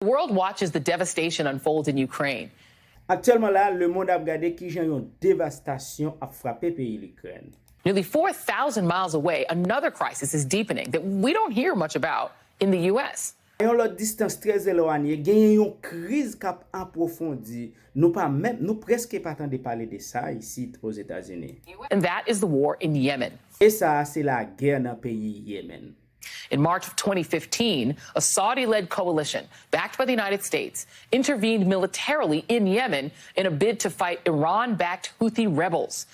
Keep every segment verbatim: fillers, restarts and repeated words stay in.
The world watches the devastation unfold in Ukraine. Aktyèlman la, lemonn ap gade kijan yon devastasyon ap frape peyi Likrèn. Nearly four thousand miles away, another crisis is deepening that we don't hear much about in the U S. A yon lòt distans trè elwanye, genyen yon kriz k ap apwofondi. Nou pa menm, nou prèske pa tande pale de sa isit Ozetazini. And that is the war in Yemen. E sa a se lagè nan peyi Yemen. In March of twenty fifteen, a Saudi led coalition, backed by the United States, intervened militarily in Yemen in a bid to fight Iran backed Houthi rebels.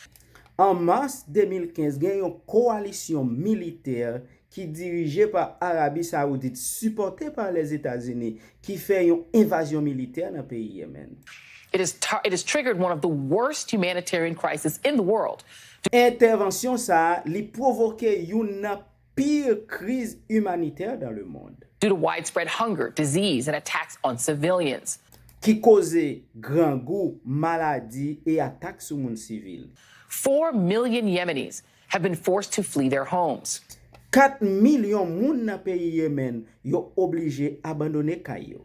An mas de mil kenz, gen yon kowalisyon militè ki dirije pa Arabi Sawoudit, sipòte pa Lèzetazini, ki fè yon envazyon militè nan peyi Yemen. It has, tar- it has triggered one of the worst humanitarian crises in the world Entèvansyon sa a, li pwovoke youn nan pire kriz imanitè dans le monde. Due to widespread hunger, disease, and attacks on civilians. Ki koze grangou, maladi e atak sou moun sivil. Four million Yemenis have been forced to flee their homes. Kat milyon moun nan peyi Yemen yo oblije abandone kay yo.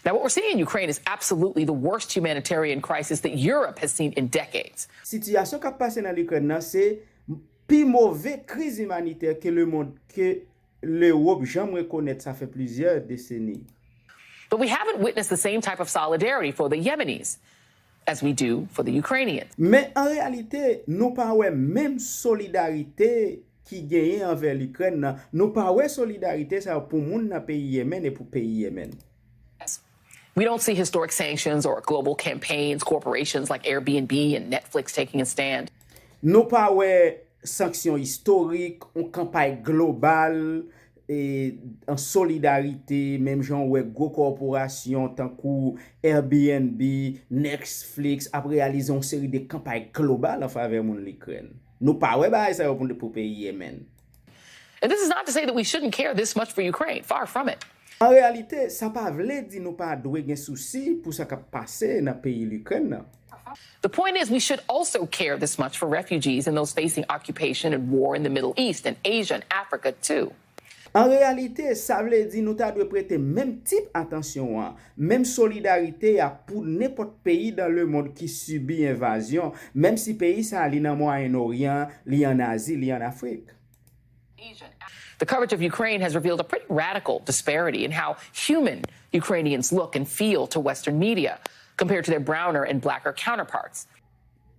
Now, what we're seeing in Ukraine is absolutely the worst humanitarian crisis that Europe has seen in decades. Sitiyasyon k ap pase nan Likrèn nan se pi move kriz imanitè ke lemonn, ke Lewòp janm rekonèt sa fè plizyè deseni. But we haven't witnessed the same type of solidarity for the Yemenis as we do for the Ukrainians. Men an reyalite, nou pa wè menm solidarite ki genyen anvè Likrèn nan. Nou pa wè solidarite sa yo pou moun nan peyi Yemen e pou peyi Yemen. We don't see historic sanctions or global campaigns, corporations like Airbnb and Netflix taking a stand. Nou pa wè sanksyon istorik, yon kanpay global e, an solidarite, menm jan w wè gwo kòporasyon tankou Airbnb, Netflix ap reyalize yon seri de kanpay global an favè moun Likrèn. Nou pa wè bagay sa yo pou, pou peyi Yemen. And this is not to say that we shouldn't care this much for Ukraine, far from it. An reyalite, sa pa vle di nou pa dwe gen sousi pou sa k ap pase nan peyi Likrèn nan. The point is, we should also care this much for refugees and those facing occupation and war in the Middle East and Asia and Africa, too. An reyalite, sa vle di nou ta dwe prete menm tip atansyon an, menm solidarite a pou nenpòt peyi dans le monde ki sibi envazyon, menm si peyi sa a li nan Mwayen Oryan, li ann Azi, li ann Afrik. The coverage of Ukraine has revealed a pretty radical disparity in how human Ukrainians look and feel to Western media compared to their browner and blacker counterparts.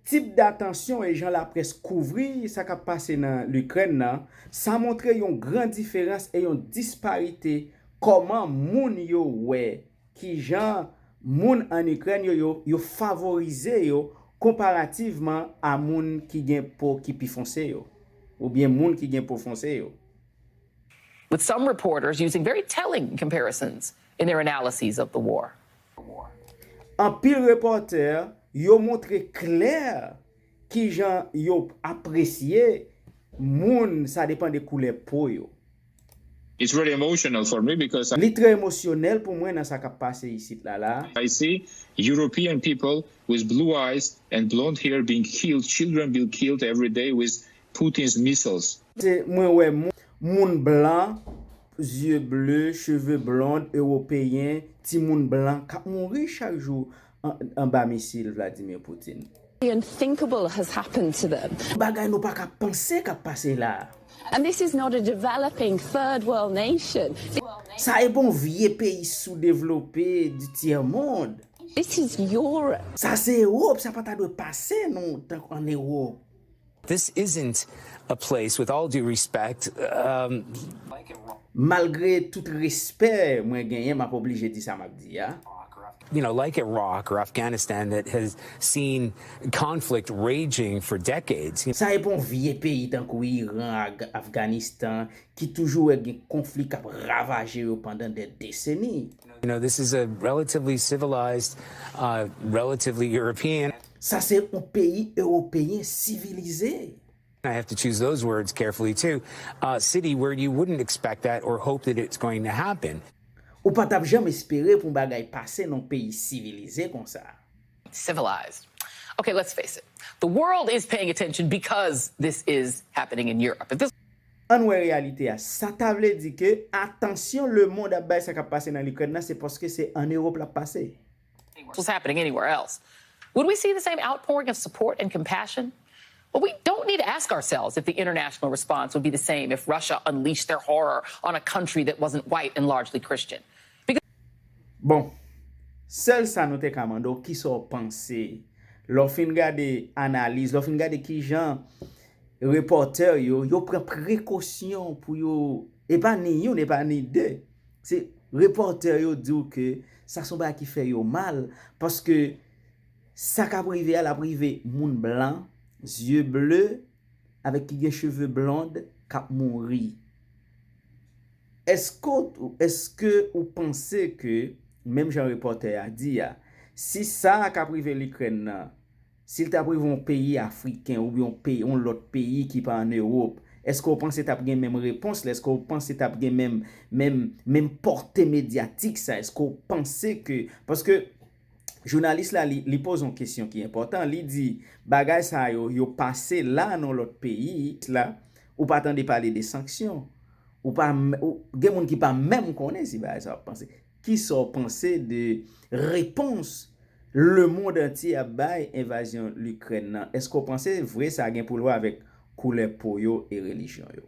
Tip datansyon e jan laprès kouvri sa k ap pase nan Likrèn nan, sa montre yon gran diferans e yon disparite kòman moun yo wè kijan moun ann Ikrèn yo, yo, yo favorize yo konparativman a moun ki gen po ki pi fonse yo, oubyen moun ki gen po fonse yo. With some reporters using very telling comparisons in their analyses of the war. Anpil repòtè yo montre klè kijan yo apresye moun, sa depann de koulè po yo. It's really emotional for me because Li trè emosyonèl pou mwen nan sa k ap pase isit la la. I see European people with blue eyes and blonde hair being killed, children being killed every day with Putin's missiles. Se mwen wè moun, moun blan, zye ble, cheve blond, ewopeyen, timoun blan k ap mouri chak jou an, anba misil Vladimir Putin. The unthinkable has happened to them. Bagay nou pa ka panse k ap pase la. And this is not a developing third world nation. Sa e pa yon vye peyi soudevlope di tyè mond. This is Europe. Sa se Ewòp, sa pa ta dwe pase nou tankou an Ewòp. This isn't a place, with all due respect, um, Malgre tout respè mwen genyen, m ap oblije di sa m ap di a. you know, like Iraq or Afghanistan that has seen conflict raging for decades. Sa e pa yon vye peyi tankou Iran, Ag- Afganistan, ki toujou wè gen konfli k ap ravaje yo pandan dè deseni. You know, this is a relatively civilized, uh, relatively European. Sa se yon peyi ewopeyen sivilize. I have to choose those words carefully too. Uh, city where you wouldn't expect that or hope that it's going to happen. Ou pa t ap janm espere pou yon bagay pase nan yon peyi sivilize konsa. Civilized. Okay, let's face it. The world is paying attention because this is happening in Europe. If this Ann wè reyalite a. Sa ta vle di ke, atansyon, lemonn ap bay sa k ap pase nan Ikrèn nan, se paske se ann Ewòp l ap pase. Was happening anywhere else. Would we see the same outpouring of support and compassion? Well, we don't need to ask ourselves if the international response would be the same if Russia unleashed their horror on a country that wasn't white and largely Christian. Bon, sèl sa nou te ka mande w, kisa w panse? Lè w fin gade analiz, lè w fin gade kijan repòtè yo, yo pran prekosyon pou yo, e pa ni youn, e pa ni de. Se repòtè yo di w ke sa se yon bagay ki fè yo mal, paske sa k ap rive a, l ap rive moun blan, zye ble, avèk ki gen cheve blond, k ap mouri. Èske, èske ou panse ke, menm jan repòtè a di a, si sa k ap rive Ikrèn nan, si l t ap rive yon peyi afriken oubyen yon peyi, yon lòt peyi ki pa ann Ewòp, èske w panse t ap gen menm repons la? Èske w panse t ap gen menm, menm, menm pòte medyatik sa? Èske w panse ke, paske jounalis la, li, li poze yon kesyon ki enpòtan. Li di, bagay sa yo, yo pase la nan lòt peyi, la, ou pa tande pale de sanksyon. Ou pa, ou, gen moun ki pa menm konnen si bagay sa ap pase. Kisa w panse de repons lemonn antye ap bay envazyon Ikrèn nan? Èske w panse vre sa gen pou l wè avèk koulè po yo e relijyon yo?